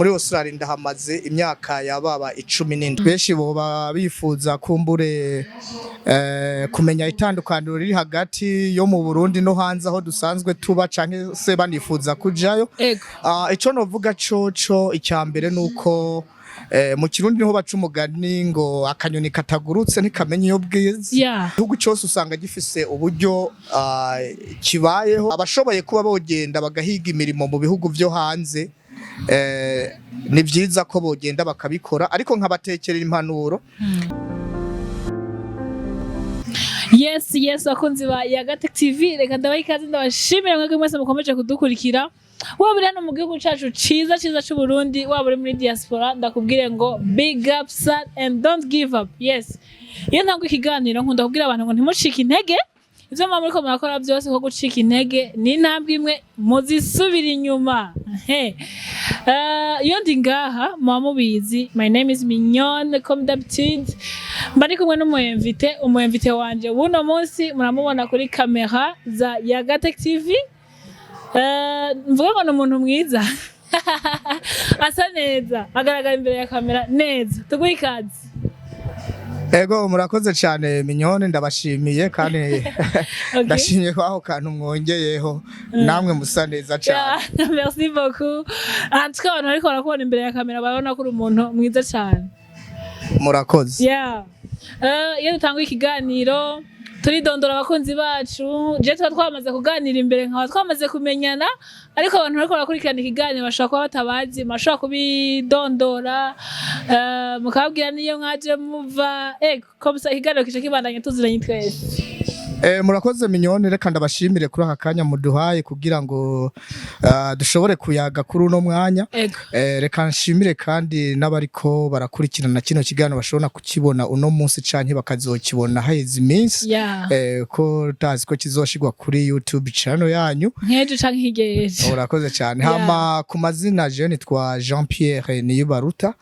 Muri Australia ndahamaze imyaka yababa 17. Benshi boba bifuza kumbure kumenya itandukaniro riri hagati yo mu Burundi no hanze aho dusanzwe tuba, canke se banifuza kujayo. Ico novuga coco, icya mbere nuko mu Kirundi niho baca umugani ngo akanyoni katagurutse ntikamenya iyo bwize. Igihugu cyose usanga gifise uburyo kibayeho. Abashoboye kuba bogenda bagahiga imirimo mu bihugu vyo hanze, ni vyiza ko bogenda bakabikora, ariko nkabatekerera impanuro. Yes, bakunzi ba Yagatec TV, reka ndabaha ikaze, ndabashimira mwebwe mwese mukomeje kudukurikira, waba uri hano mu gihugu cacu ciza ciza c'u Burundi, waba uri muri diaspora, ndakubwire ngo big up son and don't give up. Yes, iyo ntangwa ikiganiro nkunda kubwira abantu ngo ntimucike intege. Ivyo muba muriko murakora byose, ko gucika intege ni intambwe imwe muzisubira inyuma. He. Iyo ndi ngaha muba mubizi, my name is Mignonne, comme d'habitude mba ndi kumwe n'umu invité. Umu invité wanje w'uno munsi muramubona kuri kamera za Yagatec TV. Mvuga ngo ni umuntu mwiza, asa neza, agaragara imbere ya kamera neza. Tuguhe ikaze. Ego, murakoze cyane Mignonne, ndabashimiye kandi ndashimiye ko aho kantu mwongeyeho, namwe musa neza cyane. Yeah, merci beaucoup. En tout cas, abantu bariko barakubona imbere ya kamera barabona ko uri umuntu mwiza cyane. Murakoze. Yeah. Iyo dutanga ikiganiro turidondora abakunzi bacu. Je tuba twamaze kuganira imbere, nkaba twamaze kumenyana, ariko abantu bariko barakurikirana ikiganiro bashobora kuba batabazi. Mashobora kubidondora, mukababwira niyo mwaje muva, comme ça ikiganiro kica kibandanya tuziranye twese. Murakoze Mignonne, reka ndabashimire kuri aka kanya muduhaye kugira ngo dushobore kuyaga kuri uno mwanya. Reka nshimire kandi n'abariko barakurikirana kino kiganiro, bashobora kukibona uno munsi canke bakazokibona haheze iminsi, ko tazi ko kizoshirwa kuri YouTube channel yanyu. Nk'ejo canke hirya y'ejo. Urakoze cyane. Hama ku mazina, je nitwa Jean Pierre Niyibaruta.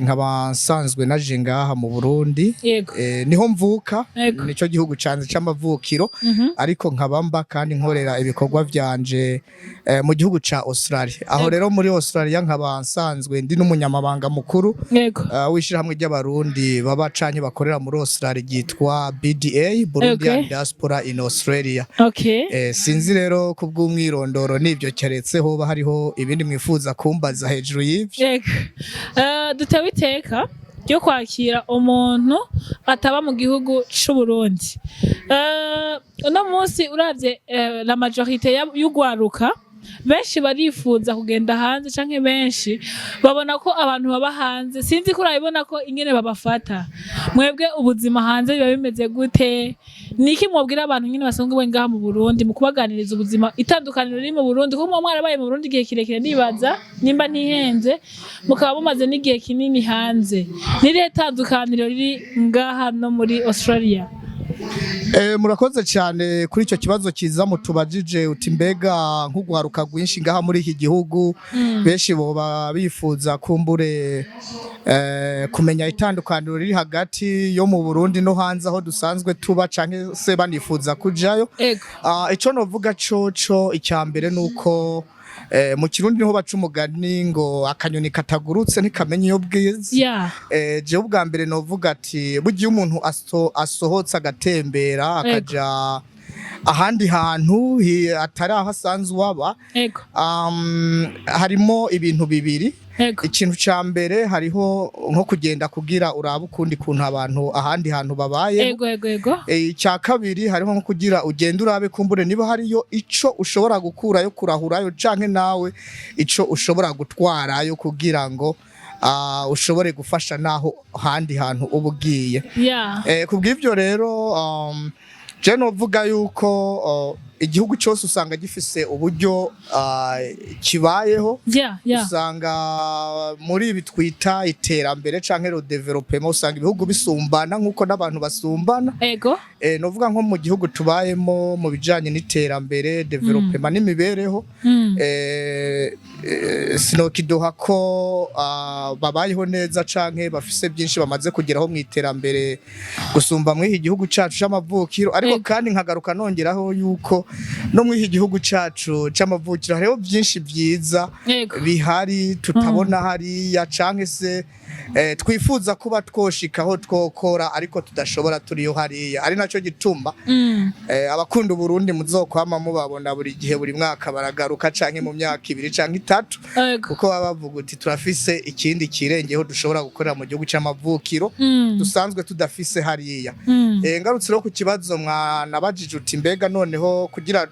Nkaba nsanzwe naje ngaha mu Burundi. Niho mvuka, nico gihugu canje c'amavukiro, ariko nkaba mba kandi nkorera ibikorwa vyanje mu gihugu ca Australia. Aho rero muri Australia nkaba nsanzwe ndi n'umunyamabanga mukuru w'ishirahamwe ry'Abarundi baba canke bakorera muri Australia ryitwa BDA, Burundian Diaspora in Australia. Sinzi rero kubw'umwirondoro n'ivyo, keretse hoba hariho ibindi mwifuza kumbaza hejuru y'ivyo. Yego. Dutewe iteka ryo kwakira umuntu ataba mu gihugu c'u Burundi. Uno munsi uravye la majorité y'ugwaruka, benshi barifuza kugenda hanze, canke benshi babona ko abantu baba hanze, sinzi ko urabibona ko ingene babafata. Mwebwe ubuzima hanze biba bimeze gute? Niki mwobwira abantu nyine basanzwe ngaha mu Burundi mu kubaganiriza ubuzima, itandukaniro riri mu Burundi, kuko muba mwarabaye mu Burundi igihe kirekire, ndibaza nimba ntihenze, mukaba mumaze n'igihe kinini hanze? Nirihe tandukaniro riri ngaha no muri Australia? Murakoze cyane kuri icyo kibazo kiza mutubajije, uti mbega nk'ugwaruka rwinshi ngaha muri iki gihugu, benshi boba bifuza kumbure kumenya itandukaniro riri hagati yo mu Burundi no hanze aho dusanzwe tuba, canke se banifuza kujayo. Ico novuga coco, icya mbere nuko mu Kirundi niho baca umugani ngo akanyoni katagurutse ntikamenya iyo bwize. Jewe ubwa mbere novuga ati burya iyo umuntu asohotse agatembera, akaja ahandi hantu atari aho asanzwe aba, harimo ibintu bibiri. Ikintu ca mbere, hariho nko kugenda kugira urabe ukundi kuntu abantu ahandi hantu babayeho. ego ego ego Icya kabiri, hariho nko kugira ugende urabe kumbure niba hariyo ico ushobora gukurayo, kurahurayo, canke nawe ico ushobora gutwarayo kugira ngo ushobore gufasha naho handi hantu uba ugiye. Kubw'ivyo rero, je novuga yuko igihugu cyose usanga gifise uburyo kibayeho. Usanga muri ibi twita iterambere canke le développement, usanga ibihugu bisumbana nk'uko n'abantu basumbana. Novuga nko mu gihugu tubayemo, mu bijanye n'iterambere, développement n'imibereho, Sinokidoha ko babayeho neza canke bafise byinshi bamaze kugeraho mu iterambere gusumba muri iki gihugu cacu c'amavukiro, ariko kandi nkagaruka nongeraho yuko no muri iki gihugu cacu c'amavukiro hariho byinshi vyiza bihari tutabona hariya, canke se twifuza kuba twoshikaho twokora ariko tudashobora turiyo hariya. Ari naco gituma abakunda Uburundi muzokwama mubabona buri gihe, buri mwaka baragaruka, canke mu myaka 2 canke 3, kuko baba bavuga uti turafise ikindi kirengeho dushobora gukorera mu gihugu c'amavukiro dusanzwe tudafise hariya. Ngarutse rero ku kibazo mwanabajije uti mbega noneho kugira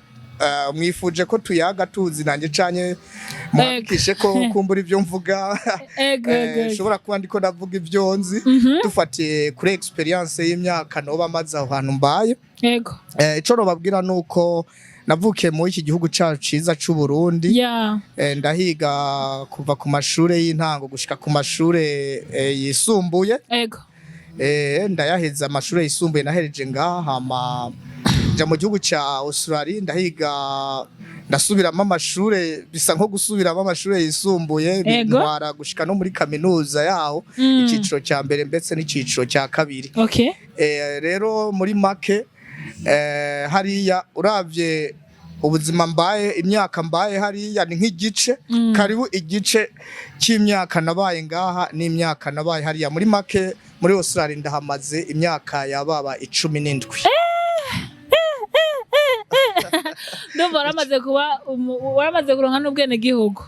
mwifuje ko tuyaga tuzi nanjye canke muhakikishe ko kumbura ibyo mvuga Ego, ego. Nshobora kuba ndiko ndavuga ibyo nzi dufatiye kuri experience y'imyaka noba maze aho hantu mbaye. Ico nobabwira nuko navukiye muri iki gihugu cacu ciza c'u Burundi. Ndahiga kuva ku mashure y'intango gushika ku mashure yisumbuye. Ndayaheza amashure yisumbuye, nahereje ngaha, hama nja mu gihugu ca Australia, ndahiga, ndasubiramo amashure, bisa nko gusubiramo amashure yisumbuye, bintwara gushika no muri kaminuza yaho, iciciro ca mbere ndetse n'iciciro ca kabiri. Rero muri make, hariya uravye ubuzima mbaye, imyaka mbaye hariya ni nk'igice, karibu igice cy'imyaka nabaye ngaha n'imyaka nabaye hariya. Muri make, muri Australia ndahamaze imyaka yababa 17. Ndumva waramaze kuronka n'ubwenegihugu.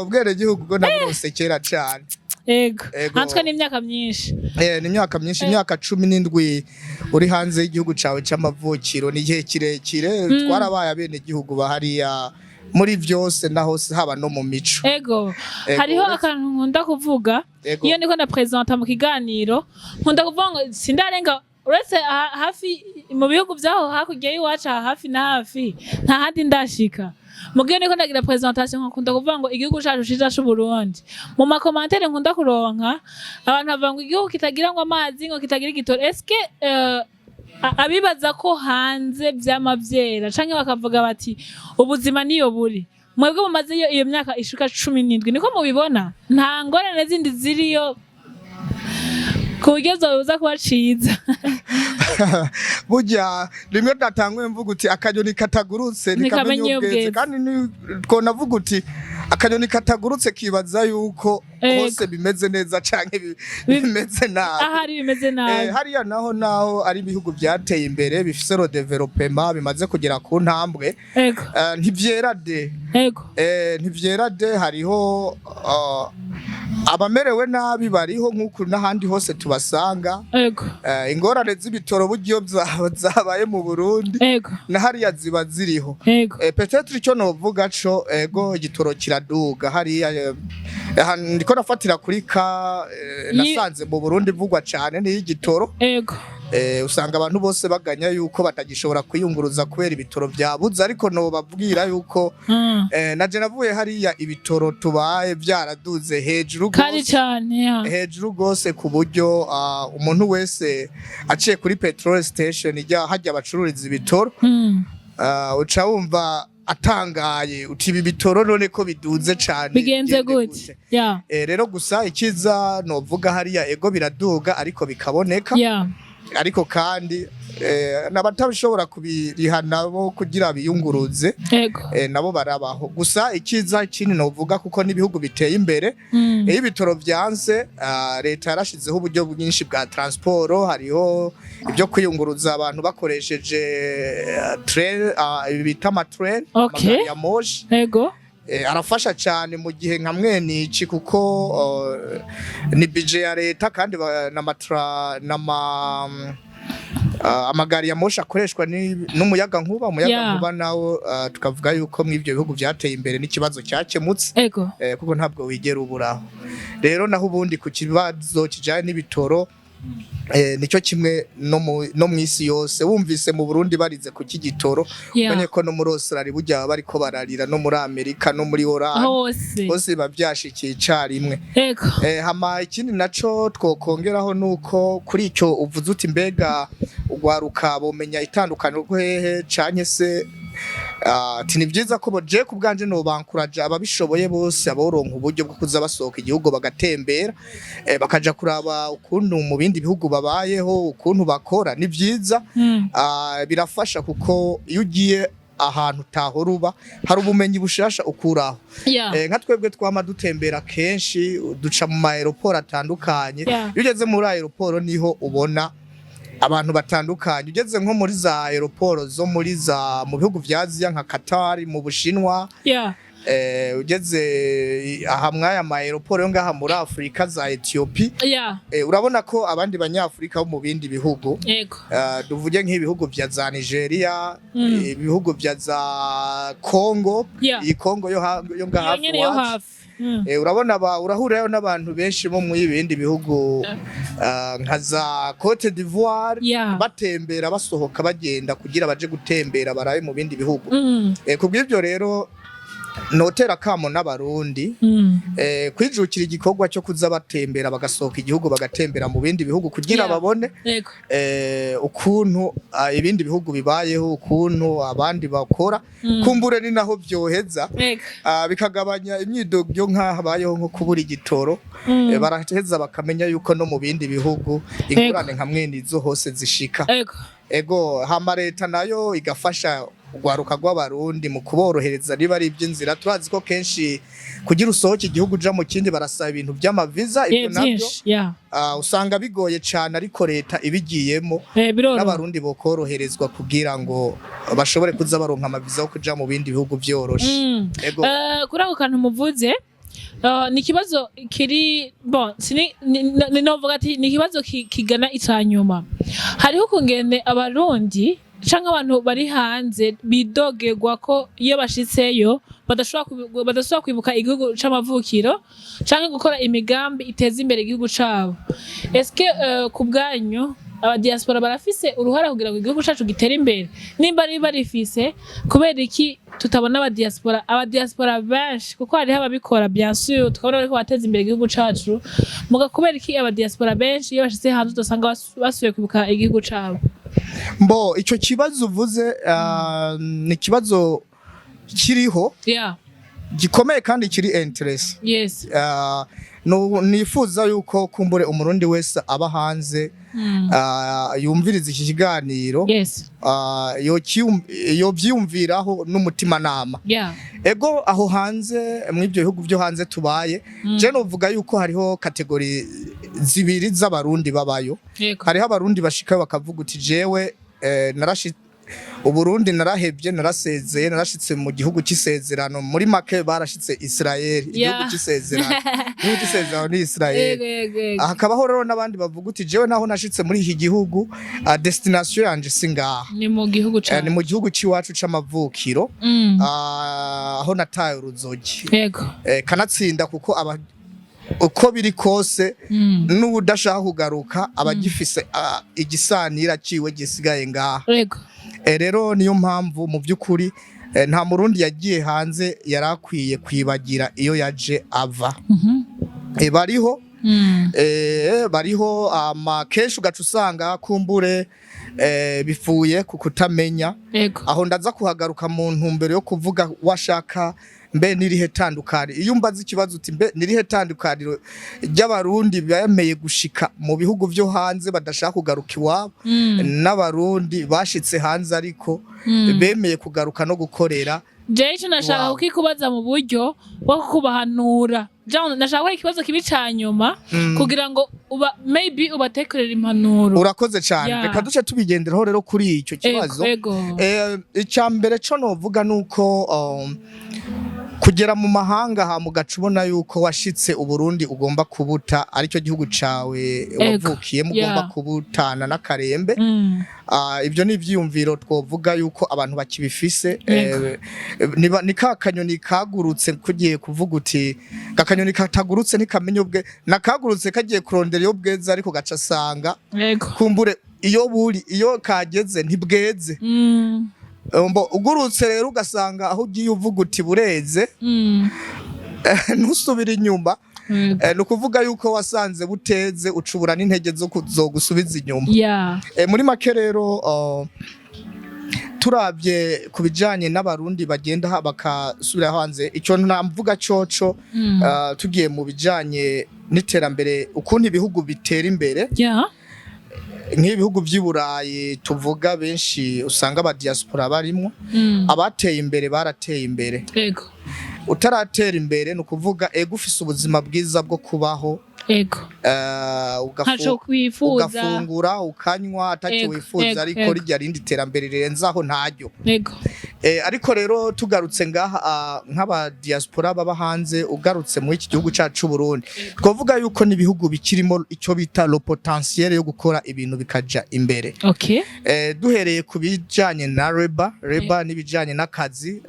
Ubwenegihugu bwo naburonse kera cane. Ego. Natwe ni imyaka myinshi. Ni imyaka myinshi, imyaka 17 uri hanze y'igihugu cawe c'amavukiro ni igihe kirekire. Twarabaye abenegihugu bahariya muri vyose na hose, haba no mu mico. Ego. Hariho akantu nkunda kuvuga iyo ndiko ndapresenta mu kiganiro, nkunda kuvuga ngo sindarenga uretse hafi mu bihugu vyaho hakurya y'iwacu, aha hafi na hafi, nta handi ndashika. Mugihe niko ndagira presentation nkakunda kuvuga ngo igihugu cacu ciza c'Uburundi. Mu ma commentaires nkunda kuronka, abantu bavuga ngo igihugu kitagira ngo amazi, ngo kitagira igitoro. Eske abibaza ko hanze vyama vyera, canke bakavuga bati ubuzima niyo buri, mwebwe mumaze iyo myaka ishika 17 niko mubibona? Nta ngorane zindi ziriyo ku buryo zobuza kuba ciza? Burya rimwe ndatanguye mvuga uti akanyoni katagurutse ntikamenya ntikamenya iyo ubweze. bweze. Kandi twonavuga uti akanyoni katagurutse kibaza yuko hose bimeze neza canke bimeze nabi. Ahari bimeze nabi. Hariya naho ari ibihugu byateye imbere, bifise le développement, bimaze kugera ku ntambwe, ntivyera de. Ntivyera de. Hariho abamerewe nabi, bariho nk'uku n'ahandi hose tubasanga. Ingorane z'ibitoro burya iyo zabaye mu Burundi, na hariya ziba ziriho. Peut-être icyo novuga co, ego, igitoro kiraduga hariya. Aha ndiko nafatira kuri ka nasanze mu Burundi ivugwa cane ni igitoro. Usanga abantu bose baganya yuko batagishobora kwiyunguruza kubera ibitoro byabuze, ariko no babwira yuko naje navuye hariya ibitoro tubaye byaraduze hejuru kandi gose, cane ya. Hejuru gose, ku buryo umuntu wese aciye kuri petrol station ijya hajya bacururiza ibitoro, uca wumva atangaye uti ibi bitoro none ko biduze cane, bigenze bigende gute ya? Rero gusa ikiza novuga hariya, ego, biraduga ariko bikaboneka, ariko kandi n'abatabishobora kubiriha nabo kugira biyunguruze, nabo barabaho. Gusa ikiza ikindi novuga, kuko n'ibihugu biteye imbere, iyo ibitoro vyanse, leta yarashizeho uburyo bwinshi bwa transport. Hariho ibyo kwiyunguruza abantu bakoresheje train, ibi bita ama train, amagari ya moshi. Arafasha cyane mu gihe nka mwene iki, kuko ni budget ya leta, kandi n'ama amagari ya moshi akoreshwa n'umuyaga nkuba. Umuyaga nkuba nawo, tukavuga yuko mw'ibyo bihugu byateye imbere n'ikibazo cyakemutse, kuko ntabwo wigera uburaho. Rero naho ubundi ku kibazo kijanye n'ibitoro, nicyo kimwe no mw'isi yose. Wumvise mu Burundi barize ku kigitoro, umenye ko no muri Australia burya baba bariko bararira, no muri Amerika, no muri Oranje, hose. Hose biba vyashikiye icarimwe. Hama ikindi naco twokongeraho nuko kuri icyo uvuze uti mbega ugwaruka bomenya itandukaniro hehe canke se Ati ni byiza ko je ku bwanje nobankuraje ababishoboye bose, aboronka uburyo bwo kuza basohoka igihugu bagatembera, bakaja kuraba ukuntu mu bindi bihugu babayeho, ukuntu bakora, ni byiza. Birafasha kuko iyo ugiye ahantu utahora uba, hari ubumenyi bushasha ukuraho. Nka twebwe twama dutembera kenshi, duca mu ma aéroport atandukanye. Iyo ugeze muri aéroport niho ubona abantu batandukanye. Ugeze nko muri za aéroport zo muri za mu bihugu vya Aziya, nka Qatar, mu Bushinwa, ugeze aha mwaya ma aéroport yo ngaha muri Afrika, za Ethiopie, urabona ko abandi banyafrika bo mu bindi bihugu, tuvuge nk'ibihugu vya za Nigeria, ibihugu vya za Congo, iyi Congo yo ngaha Iyo hafi nyene yo iwacu. hafi. Urabona urahurirayo n'abantu benshi bo mu bindi bihugu, nka za Cote d'Ivoire, batembera, basohoka bagenda kugira baje gutembera, barabe mu bindi bihugu. Kubw'ibyo rero notera kamo n'Abarundi kwijukira igikorwa cyo kuza batembera, bagasohoka igihugu, bagatembera mu bindi bihugu kugira babone ukuntu ibindi bihugu bibayeho, ukuntu abandi bakora. Kumbure ni naho vyoheza bikagabanya imyidogo nk'aho habayeho nko kubura igitoro. Baraheza bakamenya yuko no mu bindi bihugu ingorane nka mwene izo hose zishika. Ego, hama leta nayo igafasha urwaruka rw'Abarundi mu kuborohereza, niba ari iby'inzira. Turazi ko kenshi kugira usohoke igihugu uja mu kindi barasaba ibintu by'amaviza. Ibyo nabyo Byinshi, yeah. Usanga bigoye cane, ariko leta ibigiyemo Biroroha. n'Abarundi bokoroherezwa kugira ngo bashobore kuza baronka amaviza yo kuja mu bindi bihugu vyoroshe. Ego. Kuri ako kantu muvuze, ni ikibazo kiri bon, sini novuga ati ni ikibazo kigana icanyuma. Hariho ukungene Abarundi canke abantu bari hanze bidogerwa ko iyo bashitseyo badashobora kwibuka igihugu c'amavukiro canke gukora imigambi iteza imbere igihugu cabo. Eske ku bwanyu abadiaspora barafise uruhara kugira ngo igihugu cacu gitere imbere? Nimba ari barifise, kubera iki tutabona abadiaspora benshi? Kuko hariho ababikora, bien sûr, tukabona bariko bateza imbere igihugu cacu. Muga kubera iki abadiaspora benshi iyo bashitse hanze udasanga basubiye kwibuka igihugu cabo? Mbo ico kibazo uvuze, ni ikibazo kiriho gikomeye kandi kiri intéressant. Nifuza yuko kumbure Umurundi wese aba hanze yumviriza iki kiganiro, yovyiyumviraho n'umutimanama. Ego, aho hanze, mw'ibyo bihugu byo hanze tubaye, je novuga yuko hariho catégories zibiri z'Abarundi babayo. Hariho Abarundi bashikayo bakavuga uti: "Jewe narashi Uburundi narahevye, narasezeye, narashitse mu gihugu c'isezerano." Muri make barashitse Israel, igihugu c'isezerano. Igihugu c'isezerano ni Israel. Yego yego yego. Hakabaho rero n'abandi bavuga uti: "Jewe naho nashitse muri iki gihugu, destination yanje si ngaha." Ni mu gihugu Ni cacu. mu gihugu c'iwacu c'amavukiro, aho nataye uruzogi. Kanatsinda kuko aba uko biri kose n'udashaka kugaruka aba agifise igisanira ciwe gisigaye ngaha. Rero niyo mpamvu mu by'ukuri nta Murundi yagiye hanze yari akwiye kwibagira iyo yaje ava. Bariho, bariho ama kenshi ugaca usanga kumbure bifuye ku kutamenya. Aho ndaza kuhagaruka mu ntumbero yo kuvuga washaka mbe nirihe tandukaniro. Iyo umbaza ikibazo uti: "Mbe nirihe tandukaniro ry'Abarundi bemeye gushika mu bihugu vyo hanze badashaka kugaruka iwabo n'Abarundi bashitse hanze ariko bemeye kugaruka no gukorera?" Jewe ico nashaka kukikubaza mu buryo bwo kubahanura. Jean, nashaka gukora ikibazo kibi ca nyuma kugira ngo uba maybe ubatekerere impanuro. Urakoze cyane. Reka duce tubigenderaho rero kuri icyo kibazo. Icya mbere co novuga nuko kugera mu mahanga ha mugaca ubona yuko washitse Uburundi ugomba kubuta, aricyo gihugu cawe wavukiyemo, ugomba kubutana n'akarembe. Ibyo ni ivyiyumviro twovuga yuko abantu bakibifise. Ni ka kanyoni kagurutse kugiye kuvuga uti kakanyoni katagurutse ntikamenya ubwe nakagurutse kagiye kurondera iyo bweze, ariko gaca asanga kumbure iyo buri iyo kageze ntibweze. Mbo ugurutse rero ugasanga aho ugiye uvuga uti bureze, ntusubire inyuma. Ni ukuvuga yuko wasanze buteze, ucubura n'intege zo kuzogusubiza inyuma. Muri make rero, Turavye ku bijanye n'Abarundi bagenda bakasubira hanze, icyo ntamvuga coco, tugiye mu bijanye n'iterambere, ukuntu ibihugu bitera imbere, nk'ibihugu vy'i Burayi tuvuga, benshi usanga aba diaspora barimwo, abateye imbere barateye imbere. Utaratera imbere, ni ukuvuga ego ufise ubuzima bwiza bwo kubaho, Ntaco kwifuza. ugafungura, ukanywa, atacyo wifuza, ariko rirya rindi terambere rirenze aho ntaryo. Ariko rero tugarutse ngaha, nk'aba diaspora baba hanze, ugarutse muri iki gihugu cyacu c'u Burundi, twavuga yuko n'ibihugu bikirimo icyo bita le potentiel yo gukora ibintu bikaja imbere. Duhereye ku bijanye na labor n'ibijanye n'akazi,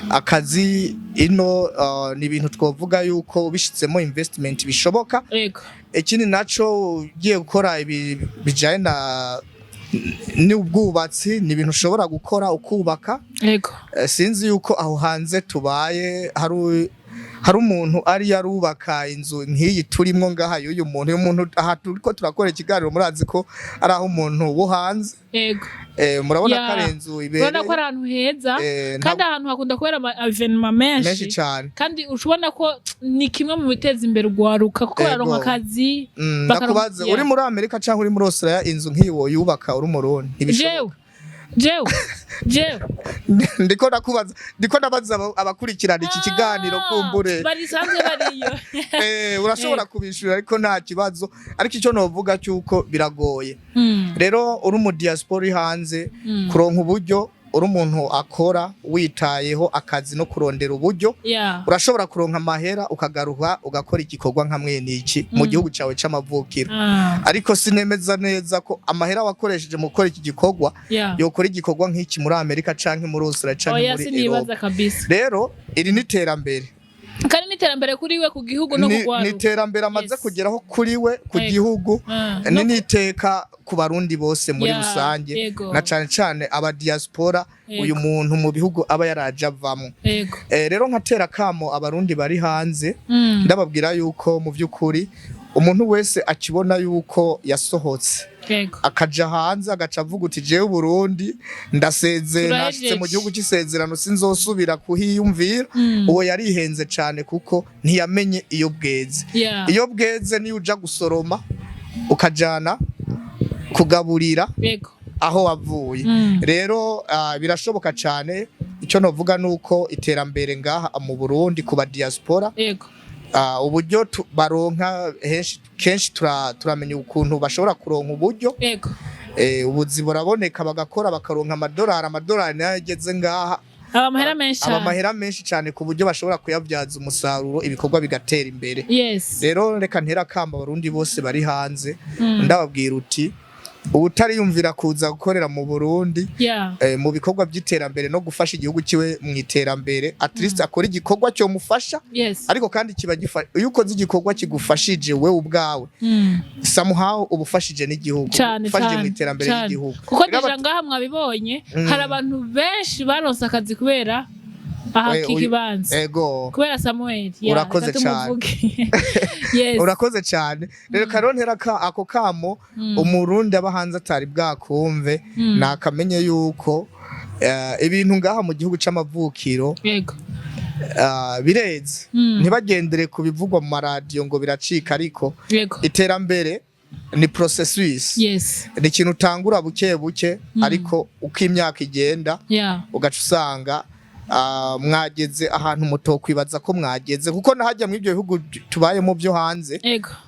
akazi ino ni ibintu twavuga yuko ubishitsemo investment bishoboka. Ikindi naco, ugiye gukora ibi bijanye na n'ubwubatsi, ni ibintu ushobora gukora ukubaka. Sinzi yuko aho hanze tubaye hari umuntu ari yarubaka inzu nk'iyi turimwo ngaha y'uyu muntu. Uyu muntu aha turiko turakora ikiganiro, murazi ko ari aho umuntu wo hanze. Murabona ko ari inzu ibereye. Urabona ko ari ahantu heza, kandi ahantu hakunda kubera ama événements menshi. Menshi cane. Kandi ushobona ko ni kimwe mu biteza imbere urwaruka, kuko bararonka akazi. Ndakubaze, uri muri Amerika canke uri muri Australia, inzu nk'iyi woyubaka uri Umurundi? Ntibishoboka. Jewe, jewe, jewe? Ndiko ndakubaza, ndiko ndabaza abakurikirana iki kiganiro, kumbure barisanzwe bariyo. Urashobora kubishura, ariko nta kibazo. Ariko icyo novuga cyuko biragoye. Rero uri mu diaspora uri hanze, kuronka uburyo, uri umuntu akora witayeho akazi no kurondera uburyo, urashobora kuronka amahera ukagaruka ugakora igikorwa nka mwene iki mu gihugu cyawe c'amavukiro. Ariko sinemeza neza ko amahera wakoresheje mu gukora iki gikorwa yokora igikorwa nk'iki muri Amerika canke muri Australia canke Oya, muri sinibaza Europe. kabisa. Rero iri ni iterambere. Kandi n'iterambere kuri we, ku gihugu no Ni kugwaruka. iterambere amaze kugeraho kuri we, ku gihugu, ni n'iteka ku Barundi bose muri rusange, na cane cane aba diaspora, uyu muntu mu bihugu aba yaraje avamwo. Rero nkatera kamo Abarundi bari hanze, ndababwira yuko mu by'ukuri umuntu wese akibona yuko yasohotse, akaja hanze, agaca avuga uti: "Jewe Burundi ndasezeye, Turahejeje. nashitse mu gihugu cy'isezerano, sinzosubira kuhiyumvira," uwo yarihenze cane, kuko ntiyamenye iyo bweze. Iyo bweze niyo uja gusoroma ukajana kugaburira aho wavuye. Rero birashoboka cane. Icyo novuga nuko iterambere ngaha mu Burundi ku ba diaspora, uburyo baronka henshi kenshi, turamenya ukuntu bashobora kuronka uburyo. Ubuzi buraboneka, bagakora bakaronka amadolari. Amadolari nayo ageze ngaha aba amahera menshi aba cyane. Amahera menshi cyane, ku buryo bashobora kuyabyaza umusaruro, ibikorwa bigatera imbere. Rero reka ntera akamba Abarundi bose bari hanze, ndababwira uti ubutariyumvira kuza gukorera mu Burundi, mu bikorwa by'iterambere no gufasha igihugu kiwe mu iterambere, at least akora igikorwa cyo mufasha. Ariko kandi kiba iyo ukoze igikorwa kigufashije wewe ubwawe, somehow uba ufashije n'igihugu, ufashije mu iterambere ry'igihugu. Kuko Rero déjà ngaha mwabibonye, hari abantu benshi baronse akazi kubera aha iki kibanza, kubera Samuel. Yeah, Urakoze reka cane. tumuvuge. Yes. Urakoze cyane. Rero karontera ka ako kamo Umurundi aba hanze atari bwakumve, nakamenye yuko ibintu ngaha mu gihugu c'amavukiro bireze. Ntibagendere ku bivugwa mu maradiyo ngo biracika, ariko iterambere ni processus, ni ikintu utangura buke buke, ariko uko imyaka igenda, ugaca usanga mwageze ahantu mutokwibaza ko mwageze, kuko nahajya muri ibyo bihugu tubayemo byo hanze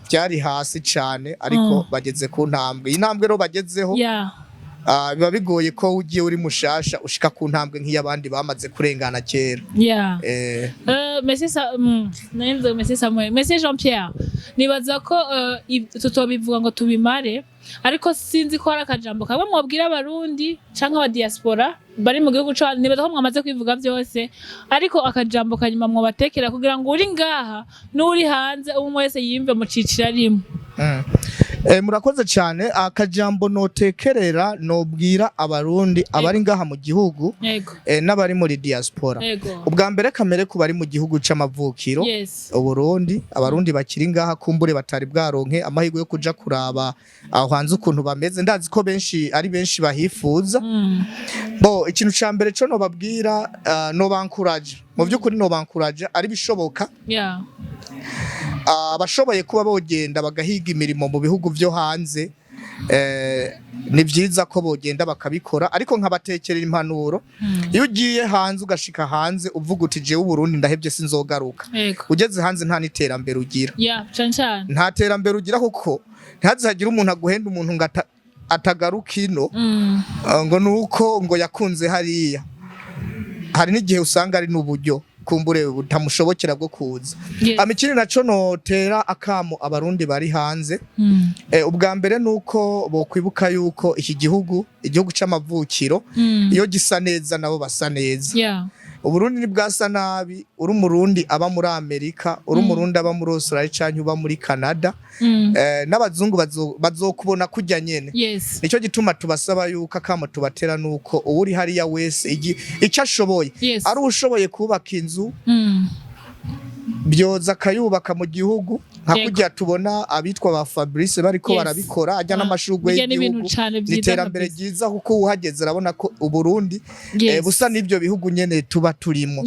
byari hasi cyane, ariko bageze ku ntambwe. Iyi ntambwe rero bagezeho, biba bigoye ko ugiye uri mushasha ushika ku ntambwe nk'iy'abandi bamaze kurengana kera. Monsieur narinze Monsieur Samuel, Monsieur Jean Pierre, nibaza ko tutobivuga ngo tubimare, ariko sinzi ko hari akajambo kamwe mwobwira Abarundi canke aba diaspora bari mu gihugu co. Nibaza ko mwamaze kwivuga byose, ariko akajambo kanyuma mwobatekera kugira ngo uri ngaha n'uri hanze, umwe wese yiyumve mu ciciro arimwo. Murakoze cyane. Akajambo notekerera nobwira Abarundi abari ngaha mu gihugu n'abari muri diaspora. Ubwa mbere kamere ku bari mu gihugu c'amavukiro, Uburundi, Abarundi bakiri ngaha kumbure batari bwaronke amahirwe yo kuja kuraba aho hanze ukuntu bameze, ndazi ko benshi ari benshi bahifuza. Bo ikintu ca mbere co nobabwira, nobankuraje mu by'ukuri, nobankuraje ari bishoboka, abashoboye kuba bogenda bagahiga imirimo mu bihugu byo hanze, ni byiza ko bogenda bakabikora, ariko nkabatekerera impanuro: iyo ugiye hanze ugashika hanze uvuga uti jewe Uburundi ndahebye sinzogaruka, ugeze hanze nta n'iterambere ugira. Yeah, cane cane. Nta terambere ugira, kuko ntihazagire umuntu aguhenda, umuntu ngo atagaruka ino, ngo nuko ngo yakunze hariya. Hari n'igihe usanga ari n'uburyo kumbure butamushobokera bwo kuza. Ikindi naco notera akamo Abarundi bari hanze, ubwa mbere nuko bokwibuka yuko iki gihugu, igihugu c'amavukiro, iyo gisa neza nabo basa neza. Uburundi ntibwasa nabi, uri Umurundi aba muri Amerika, uri Umurundi aba muri Australia canke uba muri Canada, n'abazungu bazokubona kurya nyene. Nicyo gituma tubasaba yuko akamo tubatera nuko uwuri hariya wese icyo ashoboye, ari ushoboye kubaka inzu, byoza akayubaka mu gihugu, nka kurya tubona abitwa ba Fabrice bariko barabikora ajya n'amashurwe Bijya n'ibintu y'igihugu. cane Ni vyiza iterambere kabisa. ryiza, kuko uhageze arabona ko Uburundi busa n'ibyo bihugu nyene tuba turimo.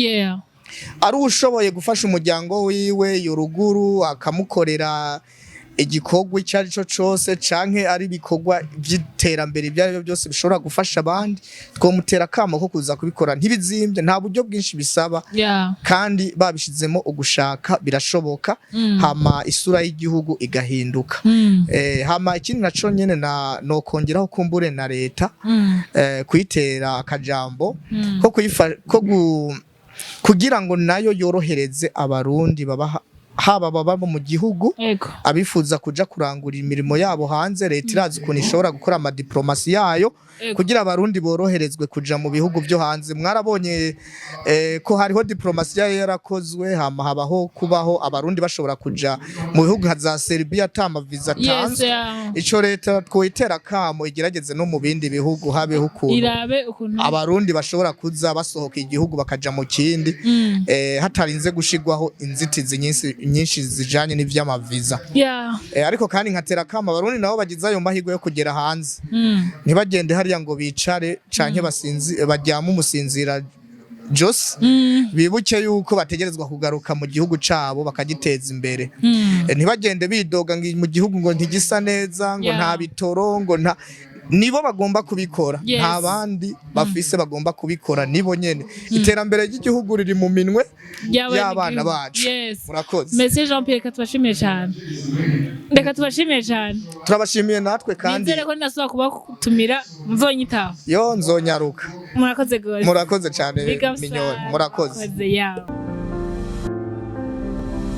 Ari ushoboye gufasha umuryango wiwe yoruguru, akamukorera igikorwa icyo ari cyo cyose, canke ari ibikorwa by'iterambere ibyo ari byo byose bishobora gufasha abandi, twomutera akamo ko kuza kubikora. Ntibizimbye, nta buryo bwinshi bisaba, kandi babishizemo ugushaka birashoboka. Hama isura y'igihugu igahinduka. Hama ikindi naco nyene na nokongeraho kumbure na leta, kuyitera akajambo ko kuyifa ko kugira ngo nayo yorohereze Abarundi baba haba baba mu gihugu, abifuza kuja kurangura imirimo yabo hanze. Leta irazi ukuntu ishobora gukora amadiplomasi yayo kugira Abarundi boroherezwe kuja mu bihugu byo hanze. Mwarabonye ko hariho diplomasi yari yarakozwe, hama habaho kubaho Abarundi bashobora kuja mu bihugu nka za Serbia ata amaviza atanzwe. Ico leta twoyitera kamo, igerageze no mu bindi bihugu habeho ukuntu irabe ukuntu Abarundi bashobora kuza basohoka igihugu bakaja mu kindi, hatarinze gushirwaho inzitizi nyinshi nyinshi zijanye n'ivy'amaviza. Ariko kandi nkatera kamo Abarundi nabo bagize ayo mahirwe yo kugera hanze, ntibagende hariya ngo bicare canke basinzi baryame umusinzira Jose. Bibuke yuko bategerezwa kugaruka mu gihugu cabo bakagiteza imbere. Ntibagende bidoga ngo mu gihugu ngo ntigisa neza, ngo nta bitoro, ngo nta. Nibo bagomba kubikora, nta bandi bafise bagomba kubikora, nibo nyene. Iterambere ry'igihugu riri mu minwe y'abana bacu. Murakoze. Monsieur Jean Pierre, reka tubashimiye cyane, reka tubashimiye cyane. Turabashimiye natwe kandi. Nizere ko ninasubira kubatumira muzonyitaho. Yo, nzonyaruka. Murakoze gose. Murakoze cyane. Big up Minyoni. sana. Murakoze. Murakoze, yeah.